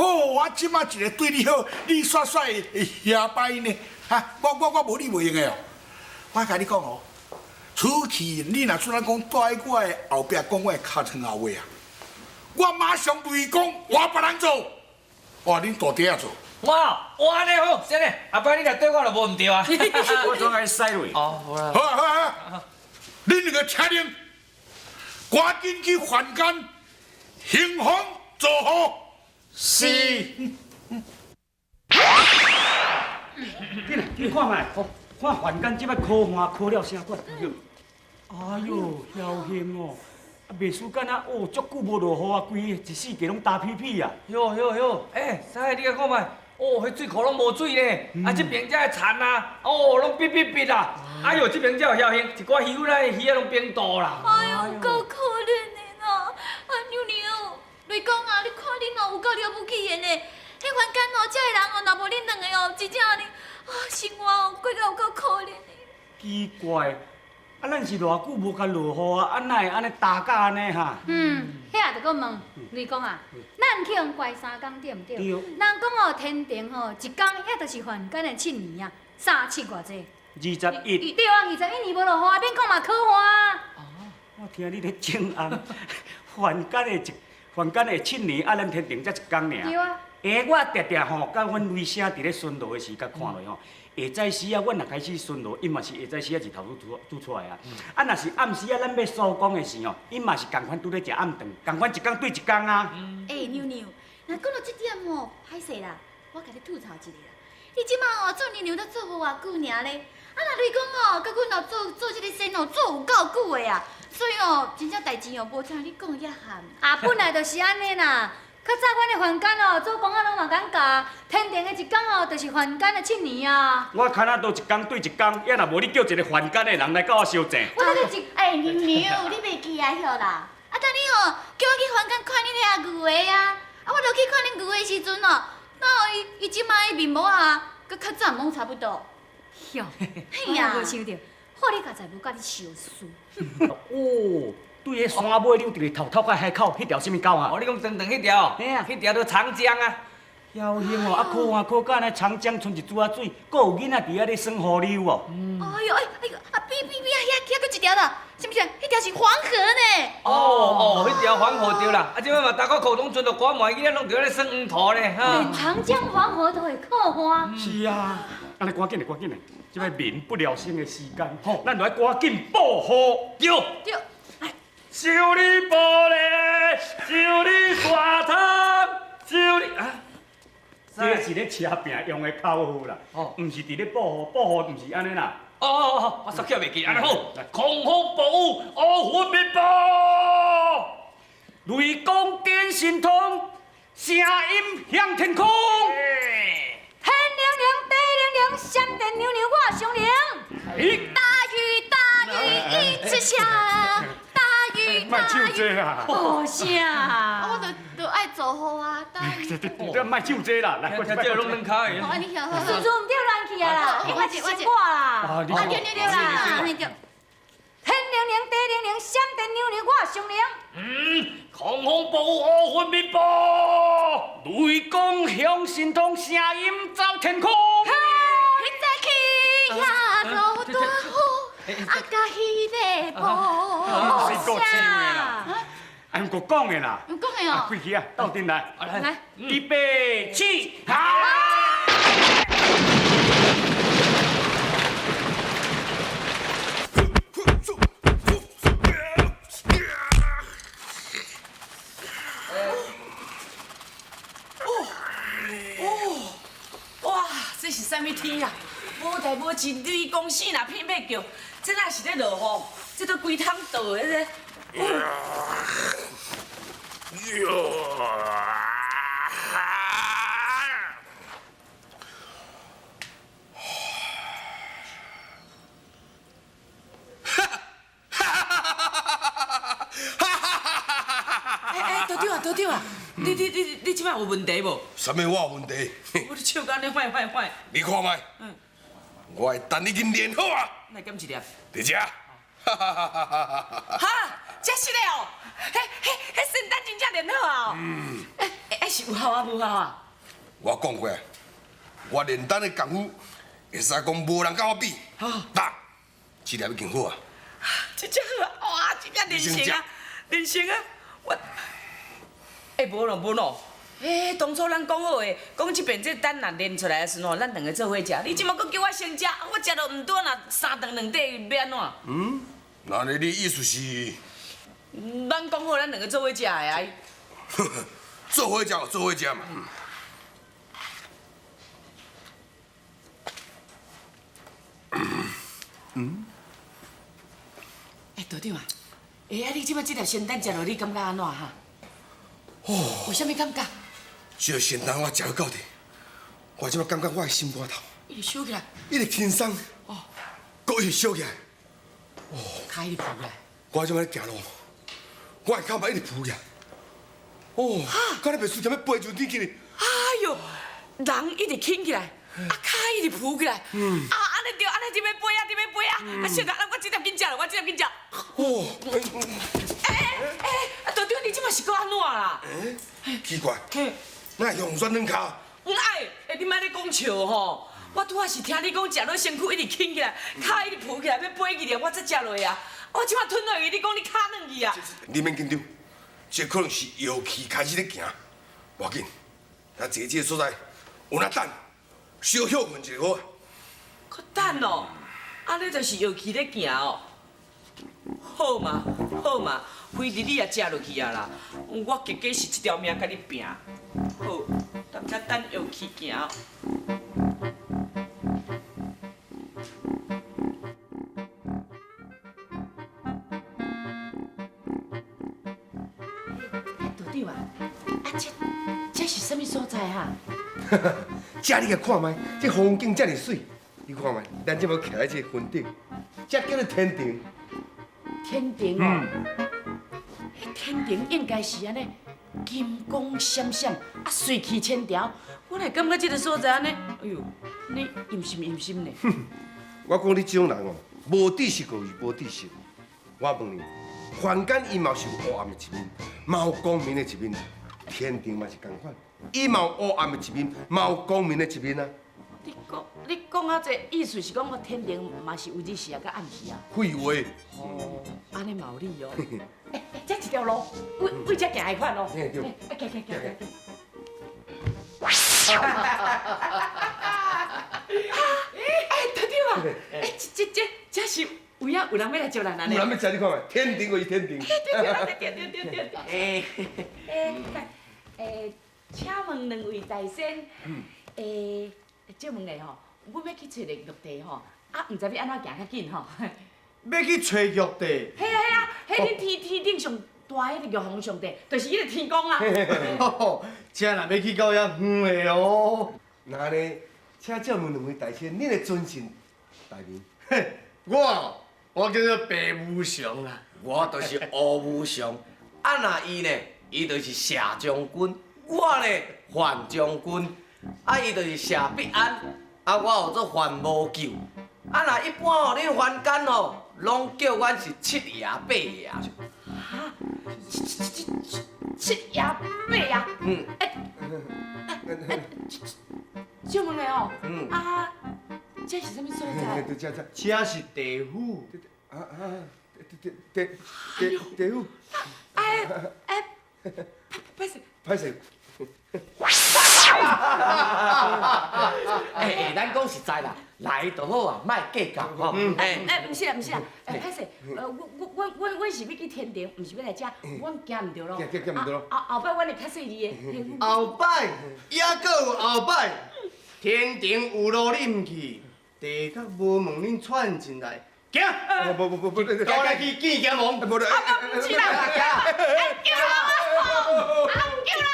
哦，我這馬一个對你好，你煞煞會遐擺呢？哈，我無你袂用的哦。我共你講哦，出去你若準講蹛佇我的後壁講我的尻川後話啊，我馬上雷公換別人做。哇，恁大弟仔做。我我按呢好，先呢，後擺你若對我就無毋對啊。我總愛使落。哦，好啦。好啊好啊，恁兩個聽令，趕緊去凡間興風造雨。是。緊來，你看覓，看凡間這擺苦旱苦了啥款？哎喲，僥倖哦！啊，袂輸干啊，哦，足久無落雨啊，規一四季攏焦皮皮啊。喲喲喲，欸，師你來看覓，哦，彼水庫攏無水呢，啊，這邊才的田啊，哦，攏碧碧碧啊，哎喲，這邊才有僥倖，一寡漁夫咱的魚仔攏冰凍啦。哎喲，夠可憐的啦！啊，娘娘，雷公啊，你看恁哦，有夠了不起的呢。彼凡間哦，這的人哦，若無恁兩个哦，真正按呢，啊，生活哦，過甲有夠可憐的。奇怪，啊，咱是偌久無共落雨啊？啊，哪會按呢焦甲按呢哈？嗯，遐就閣問雷公啊，咱去予關三工對毋對？對。人講哦，天庭吼一工，遐就是凡間的七年啊，三七偌濟？21。對啊，21年無落雨啊，免講嘛苦旱啊。我聽你咧正紅，凡間的7年，啊，咱天庭才一工爾。對啊。欸，我定定吼，佮阮雷聲佇咧巡邏的時，佮看落吼，下早時啊，阮若開始巡邏，伊嘛是下早時啊日頭拄出來啊。啊，若是暗時啊，咱欲收工的時吼，伊嘛是仝款拄咧食暗頓，仝款一工對一工啊。欸，娘娘，若講到這點吼，歹勢啦，我共你吐槽一下啦。你這馬哦做娘娘都做無偌久爾咧，啊若雷公哦，佮阮哦做做這个仙哦做有夠久的啊，所以哦，真正代誌哦無像你講的遐譀。啊，本來就是按呢啦。較早阮的凡間哦，祖公仔攏嘛敢教，天庭的一工哦，就是凡間的7年啊。我牽仔刀一工對一工，也若無你叫一个凡間的人來佮我相爭。我等你一，欸，娘娘，你袂記啊曉啦？啊，等你哦，叫我去凡間看恁遐牛的啊，啊，我就去看恁牛的時陣哦，那伊伊這擺的面膜啊，佮較早攏差不多。喲，嘿呀，無想著，好你家在無佮你相輸。哦。對彼山尾溜佇咧頭頭到海口，彼條啥物溝啊？哦，你講長長彼條？嘿啊，彼條就長江啊。僥倖哦，啊苦旱苦甲按呢長江賰一注仔水，閣有囡仔佇遐咧耍河流哦。哎喲，哎哎呦，啊比比比啊，遐遐閣一條啦，是毋是？彼條是黃河呢。哦哦，彼條黃河對啦，啊，這擺嘛逐個褲攏賰著趕滿，囡仔攏佇遐咧耍黃土咧。連長江黃河都會苦旱。是啊，按呢趕緊的，趕緊的，這擺民不聊生的時間，吼，咱就愛趕緊報雨。對。對。修理玻璃，修理刷窗，修理啊！這是咧車拚用的口號啦，毋是佇咧報雨，報雨毋是按呢啦。哦哦哦，我煞記袂記，按呢好，狂風暴雨，烏雲密布，雷公電神通，聲音響天空。天靈靈，地靈靈，閃電娘娘我上靈。大雨大雨一直下。莫唱這啦！哦啥？啊，我就愛做雨啊！你莫唱這啦，來，聽這攏軟跤的。哦，按呢曉好。順順毋對亂去啊啦，應該是我啦。啊，對對對啦，對。天靈靈，地靈靈，閃電娘娘我上靈。嗯，狂風暴雨烏雲密布，雷公響神通，聲音走天空。彼早起也落大雨。啊，佮彼个是閣唱的啦，啊，毋閣講的啦，毋講的哦，開始啊，鬥陣來，來，預備起，好。哦哦，哇，這是啥物天啊？無代無誌，雷公死若片欲叫，這哪是咧落雨？這都規桶倒的這。欸欸，道長啊，道長啊，你你你你這擺有問題無？啥物我有問題？我你笑甲按呢壞壞壞。你看覓？我的丹已經練好啊！來減一粒。佇遮。哈哈哈哈哈！哈，這是的哦，彼彼彼仙丹真正練好啊！嗯。欸欸，是有效啊，無效啊？我講過，我煉丹的功夫，會使講無人佮我比。呾，這粒已經好啊。這只好啊！哇，這只練成啊，練成啊！我，欸，無咯無咯，欸，當初咱講好的，講這邊這丹若練出來的時陣，咱兩个做伙食。你這馬閣叫我先食，我食落毋對，若三頓兩短欲按怎？嗯，那你的意思是？咱講好，咱兩个做伙食的啊！做伙食就做伙食嘛。嗯。欸，道長啊，欸啊，你這擺這粒仙丹食落，你感覺按怎哈？哦，有啥物感覺？這個仙丹我食到底，我這擺感覺我的心肝頭一直燒起來，一直輕鬆，哦，閣一直燒起來，哦，跤一直浮起來。我這擺咧行路，我的跤嘛一直浮起來，哦，敢若袂輸踮咧飛上天去呢。哎喲，人一直輕起來，啊，跤一直浮起來，啊，按呢對，按呢就欲飛啊，就欲飛啊，啊，小可，我這粒緊食落，我這粒緊食。哦，欸欸欸，啊，道長，你這擺是閣按怎啦？欸，奇怪，哪會用軟軟跤？毋愛，欸，你莫咧講笑吼！我拄仔是聽你講食落身軀一直輕起來，跤一直浮起來，欲飛起來，我才食落啊！我這擺吞落去，你講你跤軟去啊？你免緊張，這可能是藥氣開始咧行，無要緊，咱坐這个所在，有哪等，小歇睏一下好啊。閣等哦，按呢就是藥氣咧行哦。好嘛，好嘛，非得你也食落去啊啦！我結果是這條命共你拚。好，咱才等藥氣行。欸，道長啊，啊這這是啥物所在哈？這你共看覓，這風景遮爾媠，你看覓，咱這擺徛佇這個雲頂，這叫做天庭。天庭哦，彼天庭應該是按呢金光閃閃，啊，瑞氣千條。我哪會感覺這个所在按呢？哎喲，你陰森陰森呢？我講你這種人哦，無知識就是無知識。我問你，凡間伊嘛是有黑暗的一面，嘛有光明的一面，天庭嘛是仝款，伊嘛有黑暗的一面，嘛有光明的一面啊。你講，你講啊，這意思是講，我天庭嘛是有日時啊，佮暗時啊。廢話。哦，按呢嘛有理哦。欸欸，這一條路，為為這行的款哦。嘿對。欸，行行行行。欸，道長啊，欸，這這這這是有影有人欲來招咱啊？有人欲食你看覓，天庭就是天庭。對對對對對對。欸欸欸，請問兩位大仙，欸。借問下吼，阮欲去揣个玉帝吼，啊，毋知欲按怎行較緊吼？欲去揣玉帝？嘿啊嘿啊，彼恁天天頂上大彼个玉皇上帝，就是彼个天公啊。這若欲去到遐遠的哦。那呢，請借問兩位大仙，恁的尊姓大名？嘿，我我叫做白無常啦。我就是烏無常。啊，若伊呢，伊就是謝將軍；我呢，范將軍。啊，伊就是謝必安，啊，我號做范無救。啊，若一般吼，恁凡間吼，攏叫阮是七爺八爺。哈？七七七七七爺八爺？嗯。欸欸，借問下哦。嗯。啊，這是啥物所在？這這這是地府。啊啊，地地地地府。哎哎，歹勢。歹勢。欸欸，咱講實在啦，來就好啊，莫計較吼。欸欸，毋是啦，毋是啦，欸，歹勢，我我我我阮是欲去天庭，毋是欲來遮，阮行毋著路。行行毋著路。後後擺阮會較細膩的。後擺，猶閣有後擺。天庭有路你毋去，地殼無門恁竄進來，行。無無無無，我來去見閻王。無啦。啊，毋是啦，救人啊！啊，救人啊！